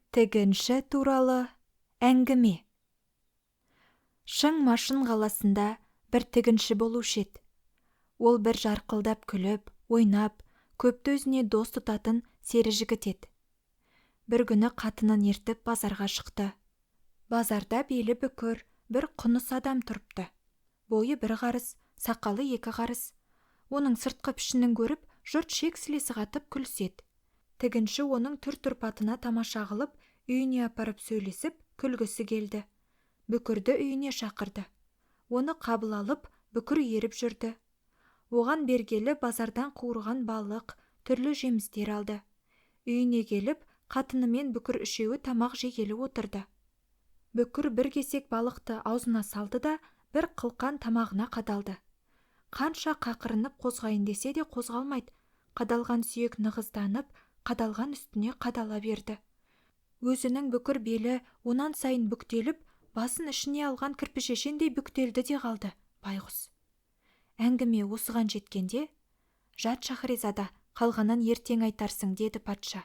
Тігінші туралы әңгіме. Шың-Машын қаласында бір тігінші болушы еді. Ол бір жарқылдап күліп, ойнап, көпті өзіне дос тұтатын сері жігіт еді. Бір күні қатынын ертіп базарға шықты. Базарда белі бүкір, бір құныс адам тұрыпты. Бойы бір қарыс, сақалы екі қарыс. Оның сыртқы пішінін көріп, жұрт шек–сілесі қатып күліседі. Тігінші оның түр–тұрпатына тамаша қылып, үйіне апарып сөйлесіп, күлгісі келді. Бүкірді үйіне шақырды. Оны қабыл алып, бүкір еріп жүрді. Оған бергелі базардан қуырған балық, түрлі жемістер алды. Үйіне келіп, қатынымен бүкір үшеуі тамақ жегелі отырды. Бүкір бір кесек балықты аузына салды да, бір қылқан тамағына қадалды. Қанша қақырынып қозғайын десе де қозғалмайды, қадалған сүйек нығызданып, қадалған үстіне қадала берді. Өзінің бүкір белі онан сайын бүктеліп, басын ішіне алған кірпішешендей бүктелді де қалды, байғұс. Әңгіме осыған жеткенде: «Жат, Шаһризада, қалғанын ертең айтарсың», – деді патша.